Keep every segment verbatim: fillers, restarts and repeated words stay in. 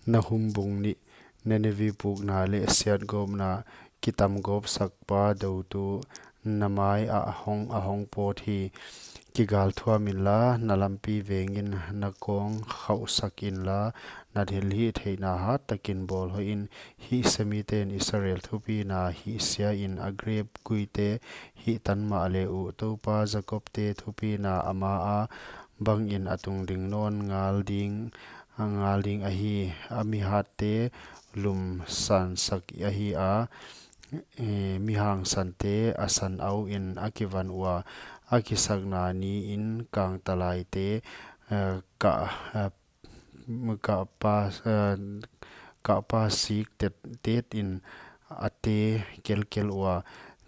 Nahum bung nih. Nineveh pukna leh siatgawpna, kitamgawp sakpa doutu na mai ah hong, a hong pawt hi. Kigalthuam inla, na lampi vengin, na kawng khauhsak inla, na thilhihtheihna hat takin bawlhoih in. Hihsia miten Israel thupina hihsia in, a grep guite hihtan mahle uh. Toupa Jakobte thupina a ma ah bangin a tungding nawn ngal ding, a ngal ding ahi. A mihatte lum sansak ahi a, e, mi hangsante a sanau in a kivan ua, a kisakna niin kangtalaite, e, ka, e, ka pa, e, ka pa sik tet, tet in a te kelkel ua,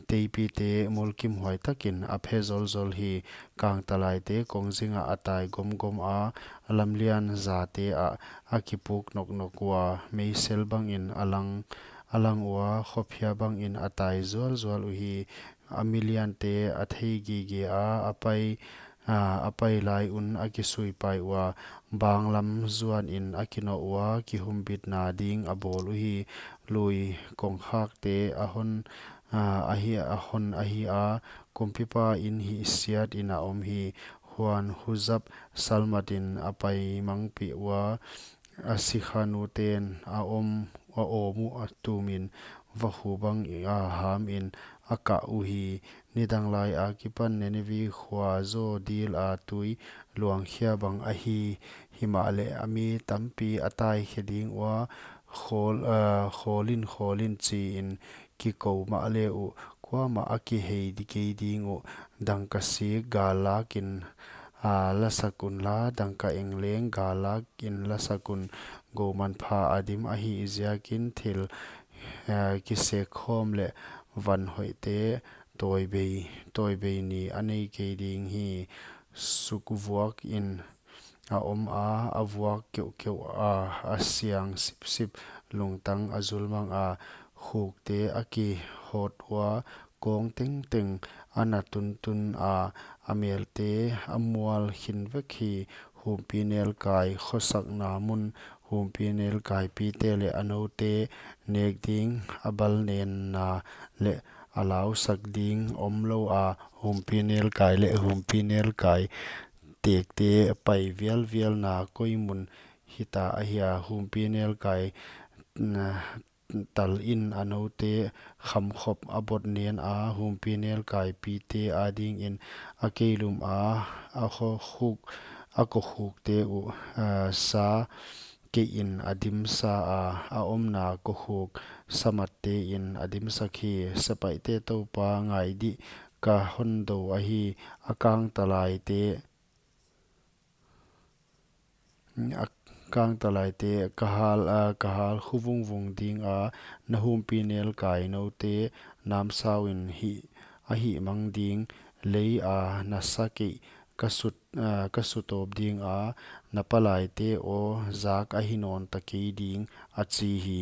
teipite mulkimhuai takin a phe zolzol hi. Kangtalaite kongzingah a tai gomgom a, lamlian zate ah a kipuk noknok ua, meisel bangin a lang, a lang ua, khophia bangin a tai zualzual uhi. A miliante a thei gige a, a pai, a, a pai lai un a kisuipai ua, banglam zuanin a kinoh ua, kihumbitna ding a bawl uhi. Lui kongkhakte a hon, a, ahi, a hon ahi a, kumpipa in hihsiat in a om hi. Huan huzap salmatin a pai mangpih ua, a sikhanuten a om, a awm uh a tumin, vakhu bang a hamin a kah uhi. Nidang lai akipan Nineveh khua zaw dil a tui luangkhia bang ahi. Himahleh a mi tampi a taikhe ding ua, khawl, a, khawlin khawlin chiin kikou mahle uh, kuamah a kihei di kei ding uh. Dangka sik gal lakin, a, lasak unla, dangka eng leng gal lakin lasak un. Gou manpha a dim ahih ziakin thil, a, kisek khawm leh van hoihte tawibei, tawibei ni a nei kei ding hi. Sukvuak in a om a, a vuak keuhkeuh a, a siang sipsip, lungtang a zulmang a, khukte a kihawt ua, kawng tengteng a na tuntun a, a melte a mual khin vek hi. Humpinelkai khosakna mun, humpinelkaipite leh a noute nek ding, a balnenna leh a lausak ding omlou a, humpinelkai leh humpinelkai tekte pai vialvialna koi mun hita ahia? Humpinelkai, na, tal in a noute khamkhop a botnen a, humpinelkaipite adingin a keilum a, a khokhuk, a kokhukte uh, a, sa keihin a dimsa a, a omna kokhuk samatte in a dimsak hi. Sepaihte Toupa, ngai dih, ka hon dou ahi, a kangtalaite, a kangtalaite ka hal, a, ka hal khu vungvung ding a, na humpinelkai noute namsau in hih, a hihmang ding. Lei a na sa keih ka sut, a, ka sutawp ding a, na palaite aw, zak ahi nawn ta kei ding, a chi hi.